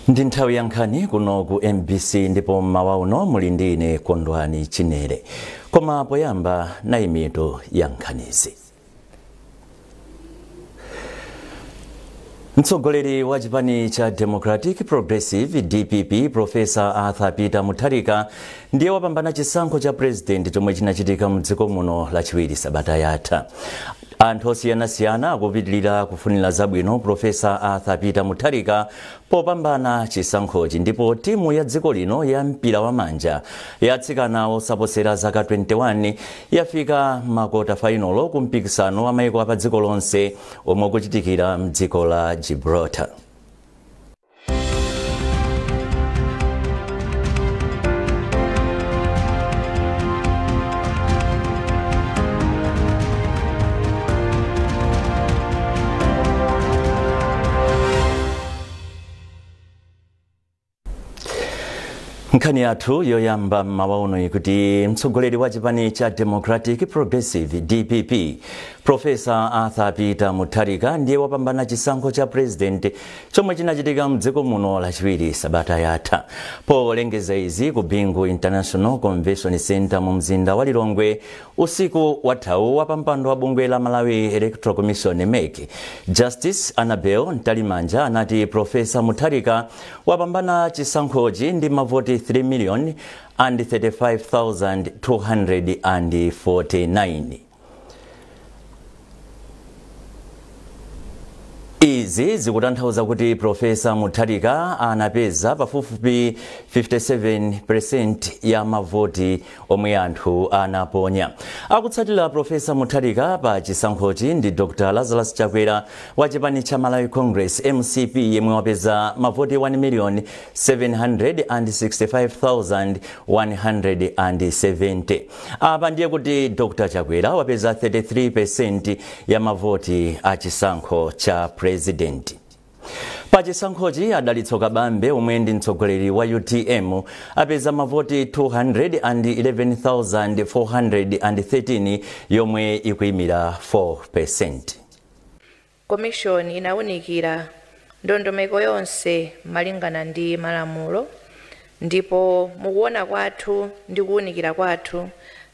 Ndi nthawi ya nkhani kuno ku MBC, ndipo mmawa uno muli ndi ine Kondwani Chinere. Koma poyamba, nayi mitu ya nkhanizi. Mtsogoleri wa chipani cha Democratic Progressive, DPP, Professor Arthur Peter Mutharika ndiye wapambana chisankho cha president chomwe chinachitika mdziko muno Lachiwiri sabata yatha. Anthu osiyanasiyana akupitilira kufunira zabwino Professor Arthur Peter Mutharika popambana chisankhochi. Ndipo timu ya dziko lino ya mpira wa manja ya atsikana osaposera zaka 21 yafika ma quarter final ku mpikisano wa maiko apa dziko lonse omwe ukuchitikira mdziko la Gibraltar. Nkhani yathu yoyamba mmawa uno ikuti mtsogoleri wa chipani cha Democratic Progressive, DPP, Professor Arthur Peter Mutharika ndiye wapambana chisankho cha president chomwe chinachitika mdziko muno Lachiwiri sabata yatha. Polengeza izi ku Bingu International Convention Center mu mzinda wa Lilongwe usiku wathawu, wapampando wa bungwe la Malawi Electoral Commission, MEC, Justice Annabel Mtalimanja anati Professor Mutharika wapambana chisankhochi ndi mavoti 3 million and 35,249. Izi zikutanthauza kuti Professor Mutharika anapeza pafupifupi 57% ya mavoti omwe anthu anaponya. Akutsatira Professor Mutharika pa chisankhochi ndi Dr Lazarus Chakwera wa chipani cha Malawi Congress, MCP, yemwe wapeza mavoti 1 million 765,170. Apa ndiye kuti Dr Chakwera wapeza 33% ya mavoti a chisankho cha president. Pa chisankhochi, Adalitso Kabambe, omwe ndi mtsogoleri wa UTM, apeza mavoti 211,413, yomwe ikuyimira 4%. Commission inawunikira ndondomeko yonse malingana ndi malamulo, ndipo mukuona kwathu ndi kuwunikira kwathu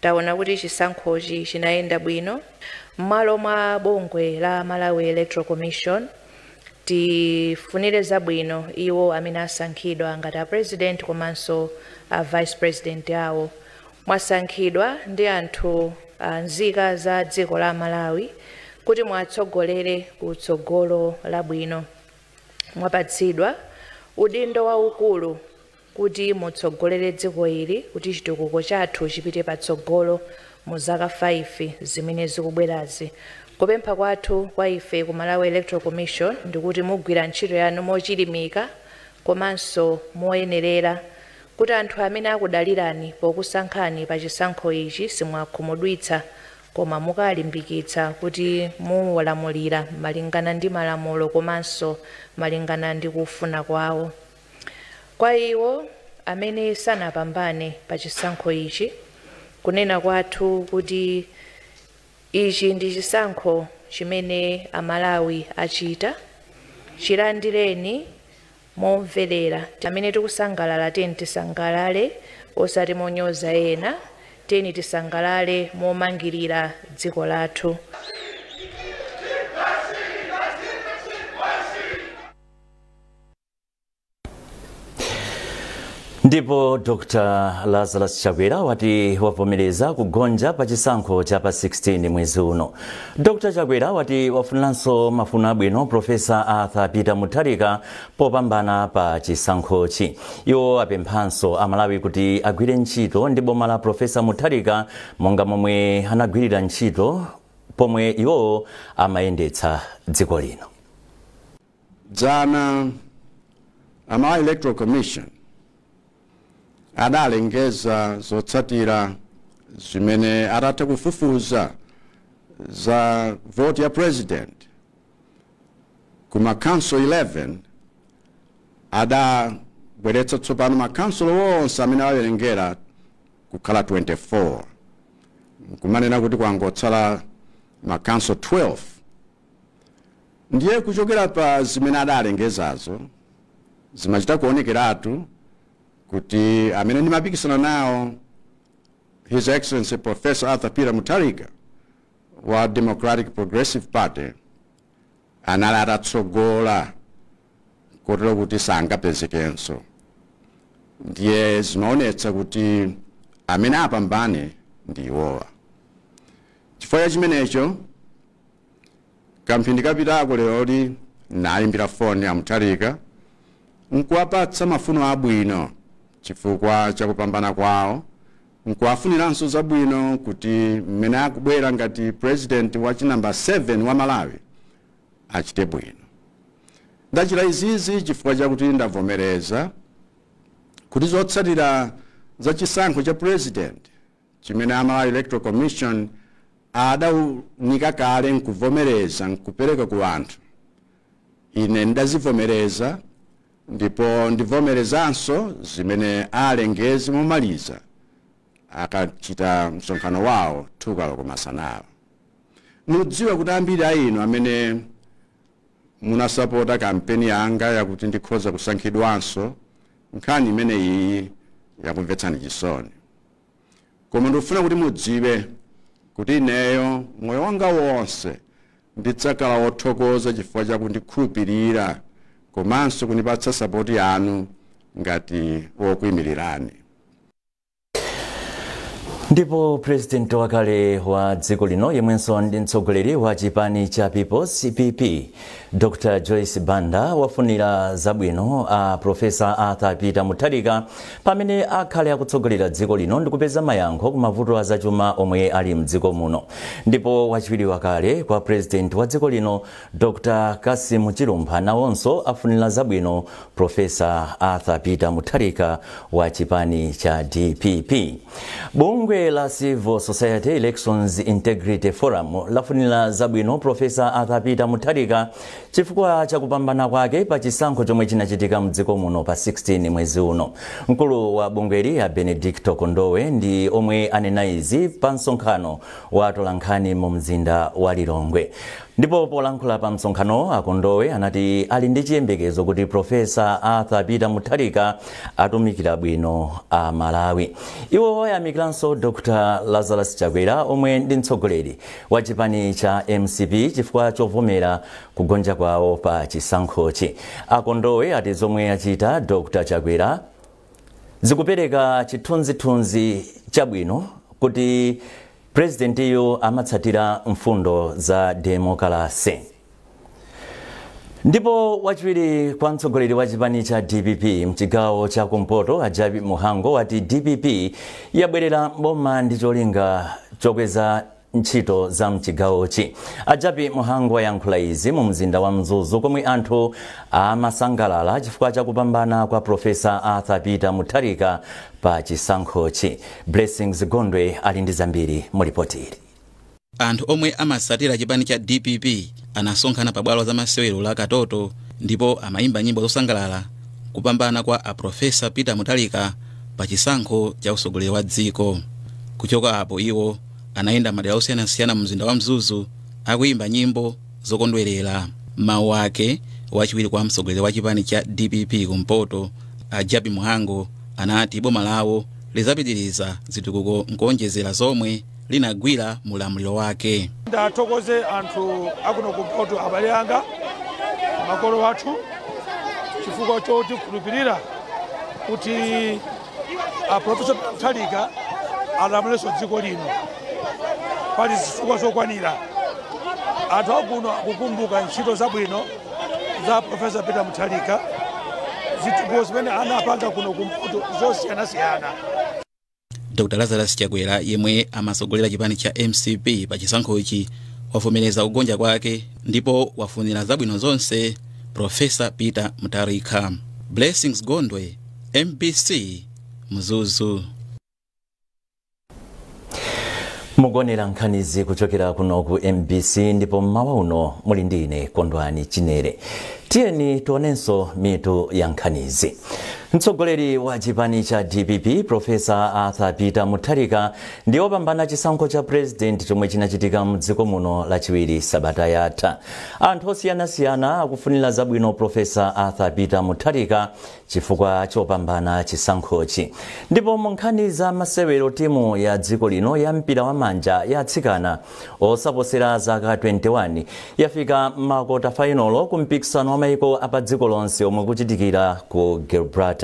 taona kuti chisankhochi chinayenda bwino. M'malo mwa bungwe la Malawi Electoral Commission, tifunire zabwino iwo amene asankhidwa ngati a president komanso a vice president awo. Mwasankhidwa ndi anthu, a nzika za dziko la Malawi, kuti mwatsogolere kutsogolo labwino. Mwapatsidwa udindo waukulu kuti mutsogolere dziko ili kuti chitukuko chathu chipite patsogolo mu zaka 5 zimene zikubwerazi. Kupempha kwathu kwa ife ku Malawi Electoral Commission ndikuti mugwira ntchito yanu mochilimika komanso moyenerera, kuti anthu amene akudalirani pokusankhani pa chisankho ichi simwakhumudwitsa, koma mukalimbikitsa kuti muwalamulira malingana ndi malamulo komanso malingana ndi kufuna kwawo. Kwa iwo amene sanapambane pa chisankho ichi, kunena kwathu kuti ichi ndi chisankho chimene Amalawi achita, chilandireni momverera. Amene tikusangalala, tiyeni tisangalale osati monyoza ena, tiyeni tisangalale momangirira dziko lathu. Ndipo Dr Lazarus Chakwera wati wavomereza kugonja pa chisankho cha pa 16 mwezi uno. Dr Chakwera wati wafunanso mafuno abwino Professor Arthur Peter Mutharika popambana pa chisankhochi. Iwo apemphanso Amalawi kuti agwire ntchito ndi boma la Professor Mutharika monga momwe anagwirira ntchito pomwe iwo amayendetsa dziko lino. Dzana a Malawi Electoral Commission adalengeza zotsatira zimene atatha kufufuza za vote ya president ku makanso 11. Adabweretsa tsopano makansulo onse amene awerengera kukhala 24, nkumanena kuti kwangotsala makanso 12. Ndiye kuchokera pa zimene adalengezazo Zimachita kuonekeratu kuti amene ndimapikisana nawo, His Excellency Professor Arthur Peter Mutharika wa Democratic Progressive Party, anali atatsogola kotero kuti sangapezekenso. Ndiye zimaonetsa kuti amene apambane ndi iwowa. Chifukwa cha chimenecho, kamphindi kapitako leroli nayimbira foni a Mutharika nkuwapatsa mafuno abwino chifukwa chakupambana kwawo, nkuwafuniranso zabwino kuti mmene akubwera ngati president wa chinamba 7 wa Malawi achite bwino. Ndachita izizi chifukwa chakuti ndavomereza kuti zotsatira za chisankho cha president chimene a Malawi Electoral Commission adaunika kale nkuvomereza nkupereka ku anthu, ine ndazivomereza, ndipo ndivomerezanso zimene alengeze momaliza akachita msonkhano wawo 2 koloko masanawa. Mudziwe kuti ambiri a inu amene munasapota kampeni yanga yakuti ndikhoza kusankhidwanso, nkhani imeneyi yakumvetsani chisoni, koma ndikufuna kuti mudziwe kuti ineyo moyo wanga wonse ndidzakhala wothokoza chifukwa chakundikhulupirira komanso kundipatsa sapoti yanu ngati wokuyimirirani. Ndipo president wakale wa dziko lino yemwenso ndi mtsogoleri wa chipani cha People's, PP, Dr Joyce Banda wafunira zabwino a Professor Arthur Peter Mutharika pamene akhale akutsogolera dziko lino ndi kupeza mayankho ku mavuto azachuma omwe ali mdziko muno. Ndipo wachiwiri wakale kwa president wa dziko lino, Dr Kasim Chilumpha, nawonso afunira zabwino Professor Arthur Peter Mutharika wa chipani cha DPP. Bungwe la Civil Society Elections Integrity Forum lafunira zabwino Professor Arthur Peter Mutharika chifukwa chakupambana kwake pa chisankho chomwe chinachitika mdziko muno pa 16 mwezi uno. Mkulu wa bungweli a Benedicto Kondowe ndi omwe anena izi pa msonkhano wa atolankhani mu mzinda wa Lilongwe. Ndipo polankhula pa msonkhano, akondowe anati ali ndi chiyembekezo kuti Professor Arthur Peter Mutharika atumikira bwino a Malawi. Iwo ayamikiranso Dr Lazarus Chakwera omwe ndi mtsogoleri wa chipani cha MCP chifukwa chovomera kugonja kwawo pa chisankhochi. Akondowe ati zomwe achita Dr Chakwera zikupereka chithunzithunzi chabwino kuti purezidentiyo amatsatira mfundo za demokalase. Ndipo wachiwiri kwa mtsogoleri wa chipani cha DPP mchigawo cha kumpoto, a Jappie Mhango, wati DPP yabwerera mboma ndi cholinga chokweza ntchito za mchigawochi. A Jappie Mhango ayankhula izi mu mzinda wa Mzuzu komwe anthu amasangalala chifukwa chakupambana kwa Professor Arthur Peter Mutharika pa chisankhochi. Blessings Gondwe ali ndi zambiri mu ripoti ili. Anthu omwe amatsatira chipani cha DPP anasonkhana pabwalo za masewero la Katoto ndipo amayimba nyimbo zosangalala kupambana kwa a Professor Peter Mutharika pa chisankho cha usogoleri wa dziko. Kuchoka apo, iwo anayenda madera osiyanasiyana mu mzinda wa Mzuzu akuyimba nyimbo zokondwerera. Mawu ake, wachiwiri kwa mtsogoleri wa chipani cha DPP kumpoto, a Jappie Mhango, anati boma lawo lizapitiriza zitukuko nkuonjezera zomwe linagwira mu ulamuliro wake. Ndathokoze anthu akuno kumpoto, abale anga, makolo athu, chifukwa chotikhulupirira kuti a Professor Mutharika alamulenso dziko lino. Pali zifukwa zokwanira. Anthu akuno akukumbuka ntchito zabwino za Professor Peter Mutharika, zitukuko zimene anapanga kuno kumpoto zosiyanasiyana. Dr Lazarus Chakwera, yemwe amasogolera chipani cha MCP pa chisankhochi, wavomereza kugonja kwake ndipo wafunira zabwino zonse Professor Peter Mutharika. Blessings Gondwe, MBC, Mzuzu. Mukuonera nkhanizi kuchokera kuno ku MBC ndipo mmawa uno muli ndi ine, Kondwani Chinere. Tiyeni tionenso mitu ya nkhanizi. Mtsogoleri wa chipani cha DPP Profesa Arthur Peter Mutharika ndi wopambana chisankho cha president chomwe chinachitika mdziko muno lachiwiri sabata yatha. Anthu osiyanasiyana akufunira zabwino Profesa Arthur Peter Mutharika chifukwa chopambana chisankhochi. Ndipo mu nkhani za masewero, timu ya dziko lino ya mpira wa manja ya atsikana osaposera zaka 21 yafika makota final ku mpikisano wa maiko apa dziko lonse omwe kuchitikira ku Gibraltar.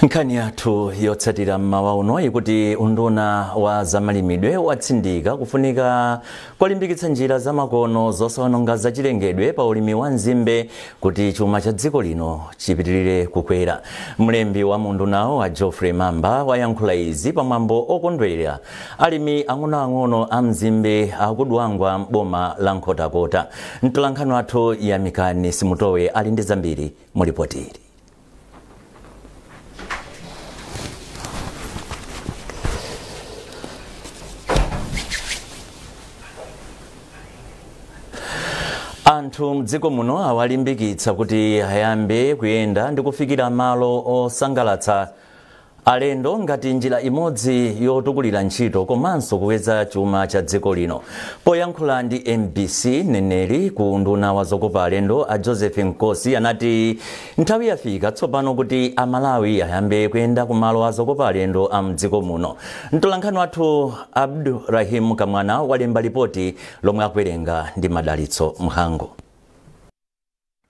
Nkhani yathu yotsatira mmawa uno ikuti unduna wa zamalimidwe watsindika kufunika kwalimbikitsa njira zamakono zosawononga zachilengedwe pa ulimi wa nzimbe kuti chuma cha dziko lino chipitirire kukwera. Mlembi wa mundunawo wa Geoffrey Mamba wayankhula izi pamwambo okondwerera alimi ang'onoang'ono a mzimbe akudwangwa m'boma la Nkhotakota. Mtolankhani wathu Yamikani Simutowe ali ndi zambiri mu ripoti ili. Anthu mdziko muno awalimbikitsa kuti ayambe kuyenda ndi kufikira malo osangalatsa alendo ngati njira imodzi yotukulira ntchito komanso kukweza chuma cha dziko lino. Poyankhula ndi MBC, mneneri ku nduna wa zokopa alendo a Joseph Nkosi anati nthawi yafika tsopano kuti Amalawi ayambe kuyenda kumalo a zokopa alendo a mdziko muno. Mtolankhani wathu Abdurahim Kamwana walemba ripoti lomwe akuwerenga ndi Madalitso Mhango.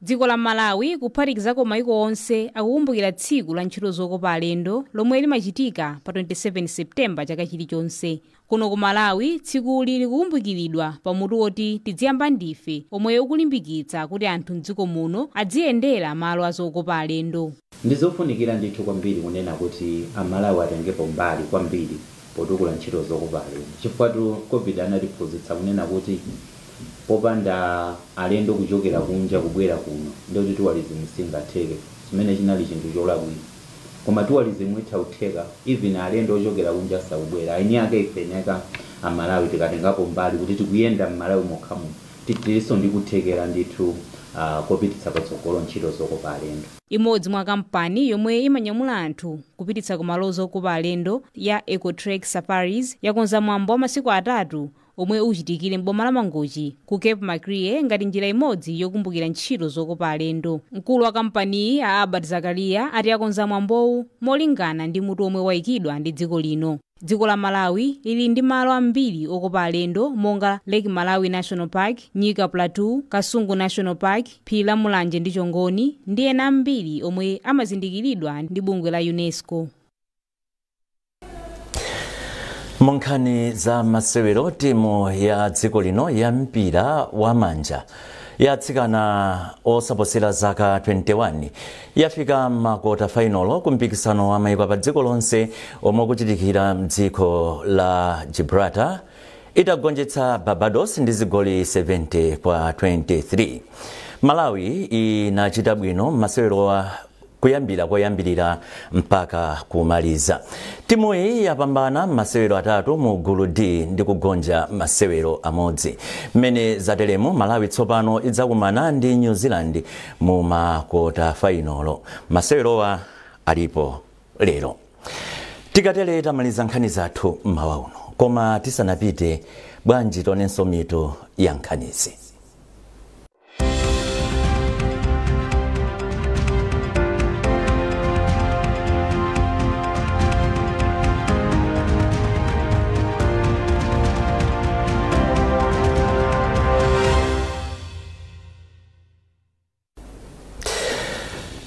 Dziko la Malawi kuphatikizako maiko onse akukumbukira tsiku la ntchito zokopa alendo lomwe limachitika pa 27 Septemba chaka chilichonse. Kuno ku Malawi tsikuli likukumbukiridwa pamutu woti tidziyamba ndife, omwe ukulimbikitsa kuti anthu mdziko muno adziyendera malo azokopa alendo. Ndizofunikira ndithu kwambiri kunena kuti Amalawi atengepo mbali kwambiri potukula ntchito zokopa alendo, chifukwa COVID anatiphunzitsa kunena kuti popanda alendo kuchokera kunja kubwera kuno ndikuti tourism singatheke, chimene chinali chinthu cholakwika. Koma tourism itha kutheka even alendo ochokera kunja sakubwera. Aini ake ifeneka Amalawi tikatengapo mbali kuti tikuyenda m'Malawi mokhamu tilinso ndi kuthekera ndithu kopititsa patsogolo ntchito zokopa alendo. Imodzi mwa kampani yomwe imanyamula anthu kupititsa kumalo zokopa alendo ya Ecotrek Safaris yakonza mwambo wa masiku atatu omwe uchitikire m'boma la Mangochi ku Cape Maclear ngati njira imodzi yokumbukira ntchito zokopa alendo. Mkulu wa kampaniyi a Albert Zakaria ati akonza mwambowu molingana ndi mutu omwe wayikidwa ndi dziko lino. Dziko la Malawi lili ndi malo ambiri okopa alendo monga Lake Malawi National Park, Nyika Plateau, Kasungu National Park, phiri la Mulanje ndi Chongoni ndi ena ambiri omwe amazindikiridwa ndi bungwe la UNESCO. Munkhani za masewero, timu ya dziko lino ya mpira wa manja ya atsikana osaposera zaka 21 yafika makota final ku mpikisano wa maiko pa dziko lonse omwe kuchitikira mdziko la Gibraltar itagonjetsa Barbados ndi zigoli 70 kwa 23. Malawi inachita bwino masewero kuyambira koyambirira mpaka kumaliza. Timu iyi yapambana masewero atatu mu gulu D ndi kugonja masewero amodzi. Mmene zatelemu, Malawi tsopano idzakumana ndi New Zealand mu makota final. Masewerowa alipo lero. Tikatele tamaliza nkhani zathu mmawa uno, koma tisanapite bwanji tionenso mitu ya nkhanizi.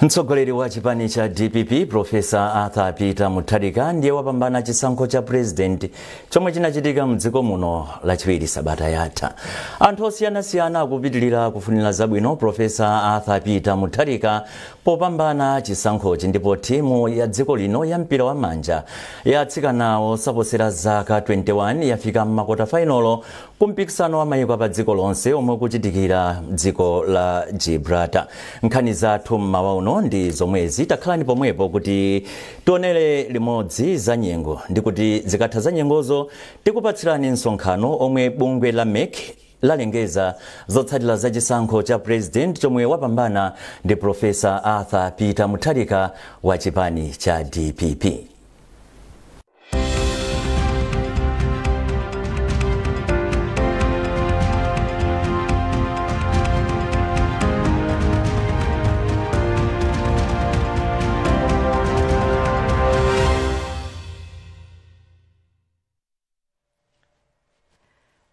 Mtsogoleri wa chipani cha DPP Profesa Arthur Peter Mutharika ndiye wapambana chisankho cha president chomwe chinachitika mdziko muno Lachiwiri sabata yatha. Anthu osiyanasiyana akupitilira kufunira zabwino Profesa Arthur Peter Mutharika popambana chisankhochi, ndipo timu ya dziko lino ya mpira wa manja ya atsikana osaposera zaka 21 yafika m'makota fainolo ku mpikisano wa mayiko pa dziko lonse omwe kuchitikira dziko la Gibraltar. Nkhani zathu mmawa uno ndi zomwezi. Takhalani pomwepo kuti tionere limodzi za nyengo, ndi kuti zikatha za nyengozo tikupatsirani msonkhano omwe bungwe la MEC lalengeza zotsatira za chisankho cha president chomwe wapambana ndi Profesa Arthur Peter Mutharika wa chipani cha DPP.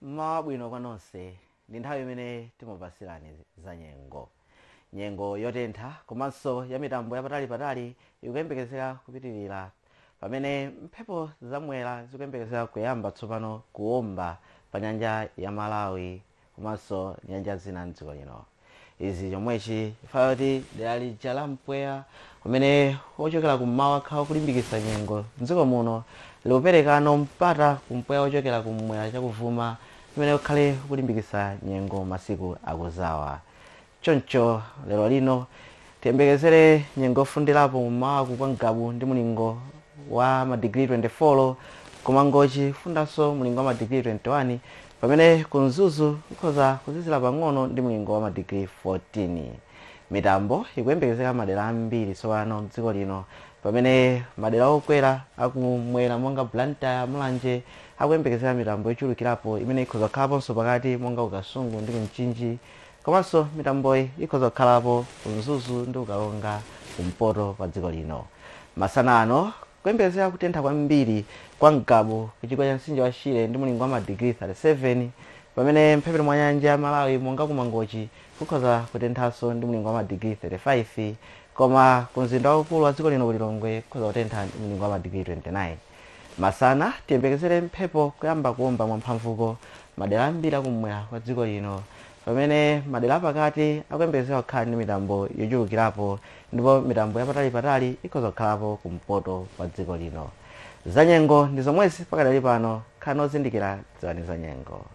Mmawa bwino kwa nonse. Ndi nthawi imene timapasirani za nyengo. Nyengo yotentha komanso ya mitambo yapatalipatali ikuyembekezeka kupitirira, pamene mphepo zamwera zikuyembekezeka kuyamba tsopano kuwomba pa nyanja ya Malawi komanso nyanja zina mdziko lino. Izi chomwechi chifukwa kuti dera lija la mpweya umene wochokera kummawa khawa kulimbikitsa nyengo mdziko muno likuperekano mpata kumpweya wochokera kumwera chakuvuma umene ukhale kulimbikitsa nyengo masiku akuzawa. Choncho lero lino tiyembekezere nyengo yofundirapo mmawa ku Ngabu ndi mulingo wa madigiri 24, kumangochi kufundanso mulingo wa madigiri 21, pamene ku Mzuzu kukhoza kuzizira pang'ono ndi mulingo wa madigiri 14. Mitambo ikuyembekezeka madera ambiri tsopano mdziko lino, pamene madera okwera akumwera monga Blantyre, Mulanje akuyembekezeka mitambo yochulukirapo imene ikhoza kukhalaponso pakati monga kuKasungu ndi kuMchinji, komanso mitamboyi ikhoza kukhalapo ku Mzuzu ndi kuKalonga kumpoto kwa dziko lino. Masana ano kuyembekezeka kutentha kwambiri kwa Ngabu kuchigwa cha mtsinje wa Shire ndi mulingo wa madigiri 37, pamene mphepete mwa nyanja ya Malawi monga kumangochi kukhoza kutenthanso ndi mulingo wa madigiri 35, koma ku mzinda waukulu wa dziko lino kuLilongwe kukhoza kutentha ndi mulingo wa madigiri 29. Masana tiyembekezere mphepo kuyamba kuwomba mwamphamvuko madera ambiri akumwera kwa dziko lino, pamene madera apakati akuyembekezeka kukhala ndi mitambo yochulukirapo ndipo mitambo yapatalipatali ikhoza kukhalapo kumpoto kwa dziko lino. Zanyengo ndi zomwezi pakadali pano. Khalani ozindikira, dziwani za nyengo.